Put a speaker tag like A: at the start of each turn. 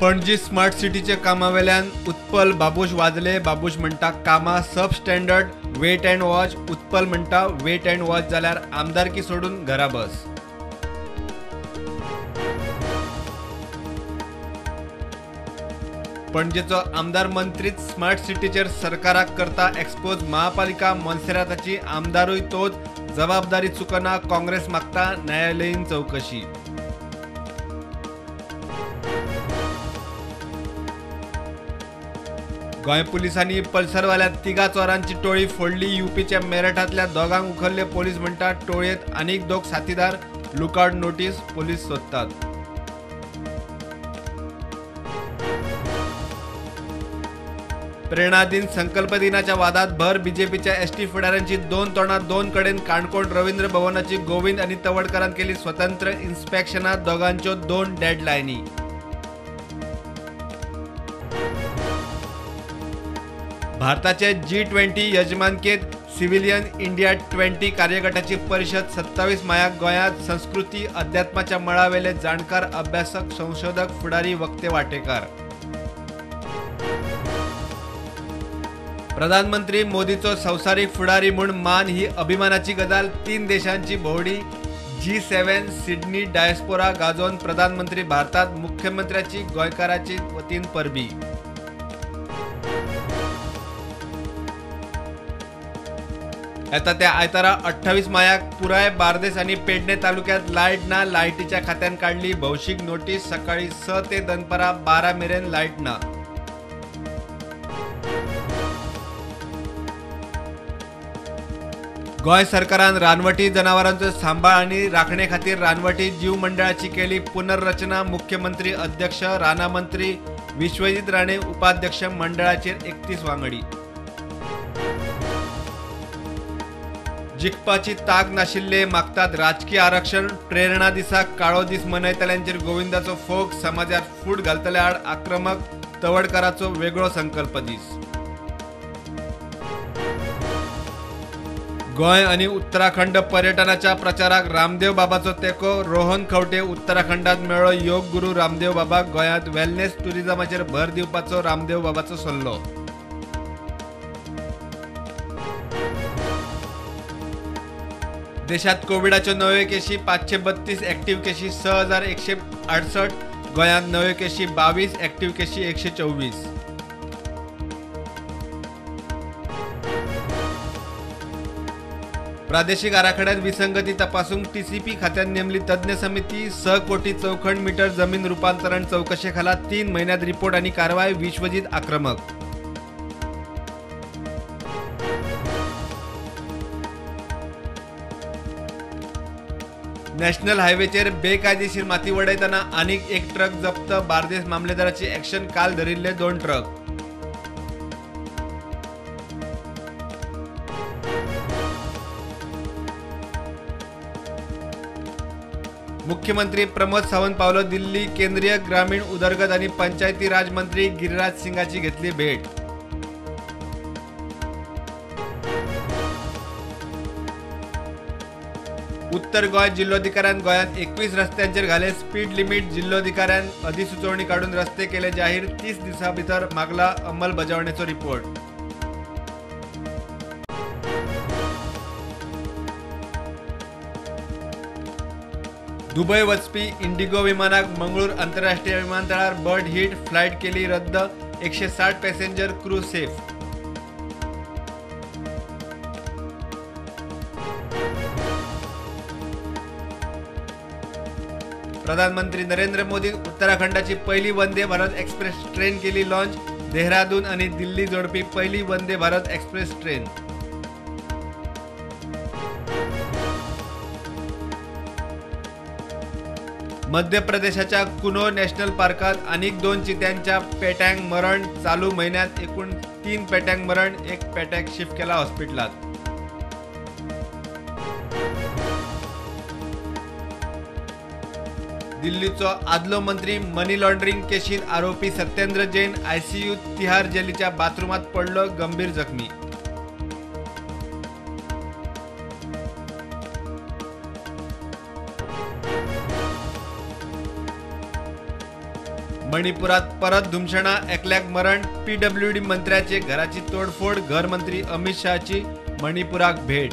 A: Panaji smart सिटीच्या कामावेल्यान उत्पल बाबूश वाजले. बाबूश म्हणटा कामां सब standard, wait and watch. Utpal म्हणटा वेट अँड वॉच जाल्यार आमदारकी सोडून घरा बस. पणजेचो आमदार मंत्रीच स्मार्ट सिटीचेर सरकाराक करता एक्सपोज. महापालिका मोन्सेराताची आमदारूय तोच, जबाबदारी चुकना. काँग्रेस मागता न्यायालयीन चवकशी. गोंय पुलिसांनी पल्सरवाल्या तिगा चोरांची टोळी फोडली. युपीच्या मेरठांतल्या दोगांक उखल्ले. पोलीस म्हणटात टोळयेंत आनीक दोग साथीदार. लुकआउट नोटीस पोलीस सोदतात. प्रेरणा दिन संकल्प दिनाच्या वादात भर. बीजेपीच्या एसटी फुडाऱ्यांची दोन तोंडां दोन कडेन. काणकोण रवींद्र भवनाची गोविंद आनी तवडकरान केली स्वतंत्र इन्स्पेक्शनां. दोगांच्यो दोन डेडलायनी. भारताचे G20 यजमानकेत सिव्हिलियन इंडिया 20 कार्यगटाची परिषद 27 मायाक गोंयांत. संस्कृती अध्यात्माच्या मळावेले जाणकार, अभ्यासक, संशोधक, फुडारी, वक्ते वाटेकार. प्रधानमंत्री मोदीचो संवसारीक फुडारी म्हूण मान ही अभिमानाची गजाल. 3 देशांची भोंवडी, G7 Sydney diaspora गाजोवन प्रधानमंत्री भारतात. मुख्यमंत्र्याची गोंयकाराची वतीन परबी. येता त्या आयतारा 28 मायाक पुराय बार्देस आनी पेडणे तालुक्यात लायट ना. लायटीच्या खात्यान काडली भौशीक नोटीस. सकाळी 6 ते दनपारा 12 मेरेन लायट ना. गोंय सरकारान रानवटी जनावरांचो सांबाळ आनी राखणे खातीर रानवटी जीव मंडळाची केली पुनर्रचना. मुख्यमंत्री अध्यक्ष, रानां मंत्री विश्वजीत राणे उपाध्यक्ष, मंडळाचेर 31 वांगडी. जिखपाची ताक नाशिल्ले मागतात राजकी आरक्षण. प्रेरणा दिसाक काळो दीस मनयतल्यांचेर गोविंदाचो फोग. समाजात फूट घालतल्या आड आक्रमक. तवडकाराचो वेगळो संकल्प दीस. गोंय आनी उत्तराखंड पर्यटनाच्या प्रचाराक रामदेव बाबाचो तेंको. रोहन खंवटे उत्तराखंडात मेळ्ळो योग गुरू रामदेव बाबा. गोंयांत वेलनेस टुरिझमाचेर भर दिवपाचो रामदेव बाबाचो सल्लो. देशात कोविडाच्यो नव्यो केशी 532, ॲक्टिव्ह केशी 6168. गोंयांत नव्यो केशी 22, ॲक्टिव्ह केशी 124. प्रादेशिक आराखड्यात विसंगती तपासूंक TCP खात्यान नेमली तज्ञ समिती. 6 कोटी चौखंड मीटर जमीन रूपांतरण चौकशेखाला 3 महिन्यात रिपोर्ट आणि कारवाई. विश्वजीत आक्रमक. नॅशनल हायवेचेर बेकायदेशीर माती वडयतना आनीक एक ट्रक जप्त. बार्देस मामलेदाराची ॲक्शन. काल धरिल्ले 2 ट्रक. मुख्यमंत्री प्रमोद सावंत पावलो दिल्ली. केंद्रीय ग्रामीण उदरगत आणि पंचायती राज मंत्री गिरिराज सिंगाची घेतली भेट. उत्तर गोंय जिल्होधिकाऱ्यान गोंयांत 21 रस्त्यांचेर घाले स्पीड लिमिट. जिल्होधिकाऱ्यान अधिसुचोवणी काडून रस्ते केले जाहीर. 30 दिसां भितर मागला अंमलबजावणेचो रिपोर्ट. दुबय वचपी इंडिगो विमानाक मंगळूर आंतरराष्ट्रीय विमानतळार बर्ड हिट. फ्लायट केली रद्द. 160 पॅसेंजर क्रू सेफ. प्रधानमंत्री नरेंद्र मोदी उत्तराखंडाची पहिली वंदे भारत एक्सप्रेस ट्रेन केली लॉन्च. देहरादून आणि दिल्ली जोडपी पहिली वंदे भारत एक्सप्रेस ट्रेन. मध्य प्रदेशाच्या कुनो नॅशनल पार्कात आनीक 2 चित्यांच्या पेट्यांक मरण. चालू महिन्यात एकूण 3 पेट्यांक मरण. 1 पेट्याक शिफ्ट केला हॉस्पिटलात. दिल्लीचो आदलो मंत्री मनी लॉन्ड्रिंग केशीत आरोपी सत्येंद्र जैन ICU Tihar जेलीच्या बाथरूमात पडलो गंभीर जखमी. मणिपुरात परत धुमशणां, एकल्याक मरण. पीडब्ल्यूडी मंत्र्याचे घराची तोडफोड. घर मंत्री अमित शहाची मणिपुराक भेट.